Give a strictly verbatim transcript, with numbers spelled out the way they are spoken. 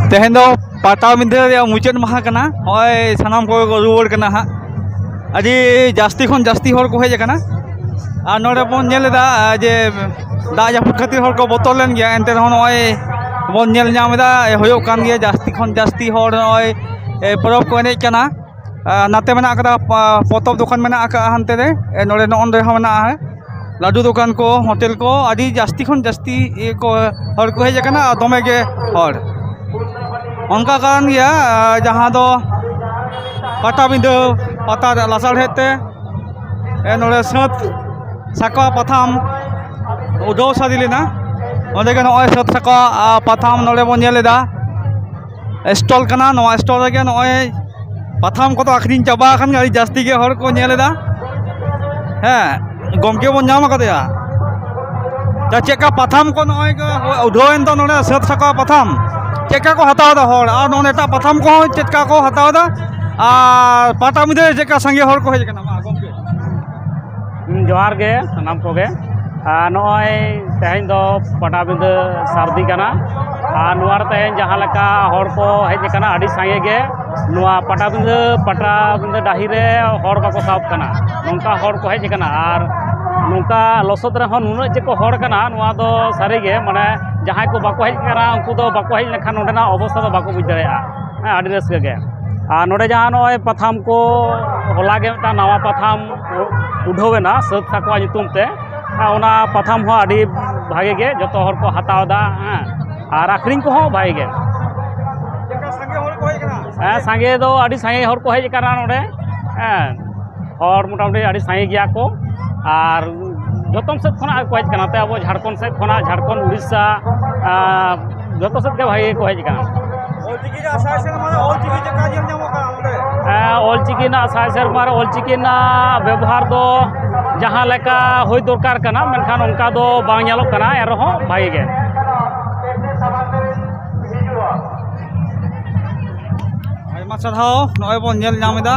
ᱛᱮᱦᱮᱧ ᱫᱚ ᱯᱟᱴᱟᱵᱤᱸᱫᱷᱟᱹ ᱨᱮᱭᱟᱜ ᱢᱩᱪᱟᱹᱫ ᱢᱟᱦᱟ ᱠᱟᱱᱟ᱾ ᱱᱚᱜᱼᱚᱭ ᱥᱟᱱᱟᱢ ᱠᱚᱜᱮ ᱠᱚ ᱨᱩᱣᱟᱹᱲ ᱠᱟᱱᱟ ᱦᱟᱸᱜ᱾ ᱟᱹᱰᱤ ᱡᱟᱹᱥᱛᱤ ᱠᱷᱚᱱ ᱡᱟᱹᱥᱛᱤ ᱦᱚᱲ ᱠᱚ ᱦᱮᱡ ᱟᱠᱟᱱᱟ᱾ ᱟᱨ ᱱᱚᱰᱮ ᱵᱚᱱ ᱧᱮᱞ ᱮᱫᱟ ᱡᱮ ᱫᱟᱜ ᱡᱟᱹᱯᱩᱫ ᱠᱷᱟᱹᱛᱤᱨ ᱦᱚᱲ ᱠᱚ ᱵᱚᱛᱚᱨ ᱞᱮᱱ ᱜᱮᱭᱟ, ᱮᱱᱛᱮ ᱨᱮᱦᱚᱸ ᱱᱚᱜᱼᱚᱭ ᱵᱚᱱ ᱧᱮᱞ ᱧᱟᱢ ᱮᱫᱟ ᱦᱩᱭᱩᱜ ᱠᱟᱱ ᱜᱮᱭᱟ, ᱡᱟᱹᱥᱛᱤ ᱠᱷᱚᱱ ᱡᱟᱹᱥᱛᱤ ᱦᱚᱲ ᱱᱚᱜᱼᱚᱭ ᱯᱚᱨᱚᱵᱽ ᱠᱚ ᱮᱱᱮᱡ ᱠᱟᱱᱟ᱾ ᱟᱨ ᱱᱟᱛᱮ ᱢᱮᱱᱟᱜ ᱟᱠᱟᱫᱟ ᱯᱟ-, ᱯᱚᱛᱚᱵ ᱫᱚᱠᱟᱱ ᱢᱮᱱᱟᱜ ᱟᱠᱟᱫᱟ ᱦᱟᱱᱛᱮ ᱨᱮ, ᱮ, ᱱᱚᱰᱮ ᱱᱚᱜᱼᱚ ᱱᱚᱰᱮ ᱦᱚᱸ ᱢᱮᱱᱟᱜᱼᱟ᱾ ᱞᱟᱹᱰᱩ ᱫᱚᱠᱟᱱ ᱠᱚ, ᱦᱳᱴᱮᱞ ᱠᱚ, ᱟᱹᱰᱤ ᱡᱟᱹᱥᱛᱤ ᱠᱷᱚᱱ ᱡᱟᱹᱥᱛᱤ ᱤᱭᱟᱹ ᱠᱚ ᱦᱚᱲ ᱠᱚ ᱦᱮᱡ ᱟᱠᱟᱱᱟ ᱟᱨ ᱫᱚᱢᱮ ᱜᱮ ᱦᱚᱲ᱾ ᱚᱱᱠᱟ ᱠᱟᱱ ᱜᱮᱭᱟ, ᱟᱨ ᱡᱟᱦᱟᱸ ᱫᱚ ᱯᱟᱴᱟᱵᱤᱸᱫᱷᱟᱹ ᱯᱟᱛᱟ ᱨᱮᱭᱟᱜ ᱞᱟᱥᱟᱲᱦᱮᱫ ᱛᱮ, ᱮ, ᱱᱚᱰᱮ ᱥᱟᱹᱛ ᱥᱟᱠᱣᱟ ᱯᱟᱛᱷᱟᱢ ᱩᱰᱷᱟᱹᱣ ᱥᱟᱹᱨᱤ ᱞᱮᱱᱟ᱾ ᱚᱸᱰᱮ ᱜᱮ ᱱᱚᱜᱼᱚᱭ ᱥᱟᱹᱛ ᱥᱟᱠᱣᱟ, ᱟ, ᱯᱟᱛᱷᱟᱢ ᱱᱚᱰᱮ ᱵᱚᱱ ᱧᱮᱞ ᱮᱫᱟ᱾ ᱥᱴᱚᱞ ᱠᱟᱱᱟ᱾ ᱱᱚᱣᱟ ᱥᱴᱚᱞ ᱨᱮᱜᱮ ᱱᱚᱜᱼᱚᱭ ᱯᱟᱛᱷᱟᱢ ᱠᱚᱫᱚ ᱟᱹᱠᱷᱨᱤᱧ ᱪᱟᱵᱟ ᱟᱠᱟᱱ ᱜᱮᱭᱟ, ᱟᱹᱰᱤ ᱡᱟᱹᱥᱛᱤ ᱜᱮ ᱦᱚᱲ ᱠᱚ ᱧᱮᱞ ᱮᱫᱟ᱾ ᱦᱮᱸ, ᱜᱚᱢᱠᱮ ᱵᱚᱱ ᱧᱟᱢ ᱟᱠᱟᱫᱮᱭᱟ᱾ ᱪᱮᱫ ᱞᱮᱠᱟ ᱯᱟᱛᱷᱟᱢ ᱠᱚ ᱱᱚᱜᱼᱚᱭ ᱠᱚ ᱩᱰᱷᱟᱹᱣ ᱮᱱ ᱫᱚ ᱱᱚᱰᱮ ᱥᱟᱹᱛ ᱥᱟᱠᱣᱟ ᱯᱟᱛᱷᱟᱢ, ᱪᱮᱫ ᱞᱮᱠᱟ ᱠᱚ ᱦᱟᱛᱟᱣ ᱮᱫᱟ ᱦᱚᱲ, ᱟᱨ ᱱᱚᱰᱮ ᱮᱴᱟᱜ ᱯᱟᱛᱷᱟᱢ ᱠᱚᱦᱚᱸ ᱪᱮᱫ ᱞᱮᱠᱟ ᱠᱚ ᱦᱟᱛᱟᱣ ᱮᱫᱟ, ᱟᱨ ᱯᱟᱴᱟᱵᱤᱸᱫᱷᱟᱹ ᱨᱮ ᱪᱮᱫ ᱞᱮᱠᱟ ᱥᱟᱸᱜᱮ ᱦᱚᱲ ᱠᱚ ᱦᱮᱡ ᱟᱠᱟᱱᱟ? ᱢᱟ ᱜᱚᱢᱠᱮ᱾ ᱦᱩᱸ, ᱡᱚᱦᱟᱨ ᱜᱮ ᱥᱟᱱᱟᱢ ᱠᱚᱜᱮ᱾ ᱟᱨ ᱱᱚᱜᱼᱚᱭ ᱛᱮᱦᱮᱧ ᱫᱚ ᱯᱟᱴᱟᱵᱤᱸᱫᱷᱟᱹ ᱥᱟᱹᱨᱫᱤ ᱠᱟᱱᱟ᱾ ᱟᱨ ᱱᱚᱣᱟ ᱨᱮ ᱛᱮᱦᱮᱧ ᱡᱟᱦᱟᱸ ᱞᱮᱠᱟ ᱦᱚᱲ ᱠᱚ ᱦᱮᱡ ᱟᱠᱟᱱᱟ, ᱟᱹᱰᱤ ᱥᱟᱸᱜᱮ ᱜᱮ᱾ ᱱᱚᱣᱟ ᱯᱟᱴᱟᱵᱤᱸᱫᱷᱟᱹ, ᱯᱟᱴᱟᱵᱤᱸᱫᱷᱟᱹ ᱰᱟᱹᱦᱤ ᱨᱮ ᱦᱚᱲ ᱵᱟᱠᱚ ᱥᱟᱦᱚᱵ ᱠᱟᱱᱟ, ᱱᱚᱝᱠᱟ ᱦᱚᱲ ᱠᱚ ᱦᱮᱡ ᱟᱠᱟᱱᱟ᱾ ᱟᱨ ᱱᱚᱝᱠᱟ ᱞᱚᱥᱚᱫ ᱨᱮᱦᱚᱸ ᱱᱩᱱᱟᱹᱜ ᱡᱮ ᱠᱚ ᱦᱚᱲ ᱠᱟᱱᱟ, ᱱᱚᱣᱟ ᱫᱚ ᱥᱟᱹᱨᱤ ᱜᱮ, ᱢᱟᱱᱮ, ᱡᱟᱦᱟᱸᱭ ᱠᱚ ᱵᱟᱠᱚ ᱦᱮᱡ ᱟᱠᱟᱱᱟ, ᱩᱱᱠᱩ ᱫᱚ ᱵᱟᱠᱚ ᱦᱮᱡ ᱞᱮᱱᱠᱷᱟᱱ ᱱᱚᱸᱰᱮᱱᱟᱜ ᱚᱵᱚᱥᱛᱷᱟ ᱫᱚ ᱵᱟᱠᱚ ᱵᱩᱡᱽ ᱫᱟᱲᱮᱭᱟᱜᱼᱟ᱾ ᱦᱮᱸ, ᱟᱹᱰᱤ ᱨᱟᱹᱥᱠᱟᱹ ᱜᱮ᱾ ᱟᱨ ᱱᱚᱰᱮ ᱡᱟᱦᱟᱸ ᱱᱚᱜᱼᱚᱭ ᱯᱟᱛᱷᱟᱢ ᱠᱚ, ᱦᱚᱞᱟ ᱜᱮ ᱢᱤᱫᱴᱟᱝ ᱱᱟᱣᱟ ᱯᱟᱛᱷᱟᱢ ᱩᱰᱷᱟᱹᱣ ᱮᱱᱟ ᱥᱟᱹᱛ ᱥᱟᱠᱣᱟ ᱧᱩᱛᱩᱢ ᱛᱮ᱾ ᱟᱨ ᱚᱱᱟ ᱯᱟᱛᱷᱟᱢ ᱦᱚᱸ ᱟᱹᱰᱤ ᱵᱷᱟᱜᱮ ᱜᱮ, ᱡᱚᱛᱚ ᱦᱚᱲ ᱠᱚ ᱦᱟᱛᱟᱣ ᱮᱫᱟ᱾ ᱦᱮᱸ, ᱟᱨ ᱟᱹᱠᱷᱨᱤᱧ ᱠᱚᱦᱚᱸ ᱵᱷᱟᱜᱮ ᱜᱮ᱾ ᱦᱮᱸ, ᱥᱟᱸᱜᱮ ᱫᱚ ᱟᱹᱰᱤ ᱥᱟᱸᱜᱮ ᱦᱚᱲ ᱠᱚ ᱦᱮᱡ ᱟᱠᱟᱱᱟ ᱱᱚᱰᱮ᱾ ᱦᱮᱸ, ᱦᱚᱲ ᱢᱚᱴᱟᱢᱩᱴᱤ ᱟᱹᱰᱤ ᱥᱟᱸᱜᱮ ᱜᱮᱭᱟ ᱠᱚ᱾ ᱟᱨ ᱡᱚᱛᱚᱢ ᱥᱮᱫ ᱠᱷᱚᱱᱟᱜ ᱠᱚ ᱦᱮᱡ ᱟᱠᱟᱱᱟ, ᱱᱚᱛᱮ ᱟᱵᱚ ᱡᱷᱟᱲᱠᱷᱚᱸᱰ ᱥᱮᱫ ᱠᱷᱚᱱᱟᱜ, ᱡᱷᱟᱲᱠᱷᱚᱸᱰ, ᱩᱲᱤᱥᱥᱟ, ᱟᱨ ᱡᱚᱛᱚ ᱥᱮᱫ ᱜᱮ ᱵᱷᱟᱜᱮ ᱜᱮᱠᱚ ᱦᱮᱡ ᱟᱠᱟᱱᱟ᱾ ᱚᱞᱪᱤᱠᱤ ᱨᱮᱭᱟᱜ ᱥᱟᱭ ᱥᱮᱨᱢᱟ ᱨᱮ ᱚᱞᱪᱤᱠᱤ ᱪᱮᱫ ᱞᱮᱠᱟ ᱧᱮᱞ ᱧᱟᱢᱚᱜ ᱠᱟᱱᱟ ᱱᱚᱰᱮ? ᱦᱮᱸ, ᱚᱞᱪᱤᱠᱤ ᱨᱮᱱᱟᱜ ᱥᱟᱭ ᱥᱮᱨᱢᱟ ᱨᱮ ᱚᱞᱪᱤᱠᱤ ᱨᱮᱱᱟᱜ ᱵᱮᱵᱚᱦᱟᱨ ᱫᱚ ᱡᱟᱦᱟᱸ ᱞᱮᱠᱟ ᱦᱩᱭ ᱫᱚᱨᱠᱟᱨ ᱠᱟᱱᱟ, ᱢᱮᱱᱠᱷᱟᱱ ᱚᱱᱠᱟ ᱫᱚ ᱵᱟᱝ ᱧᱮᱞᱚᱜ ᱠᱟᱱᱟ, ᱮᱱ ᱨᱮᱦᱚᱸ ᱵᱷᱟᱜᱮ ᱜᱮ᱾ ᱟᱭᱢᱟ ᱥᱟᱨᱦᱟᱣ᱾ ᱱᱚᱜᱼᱚᱭ ᱵᱚᱱ ᱧᱮᱞ ᱧᱟᱢ ᱮᱫᱟ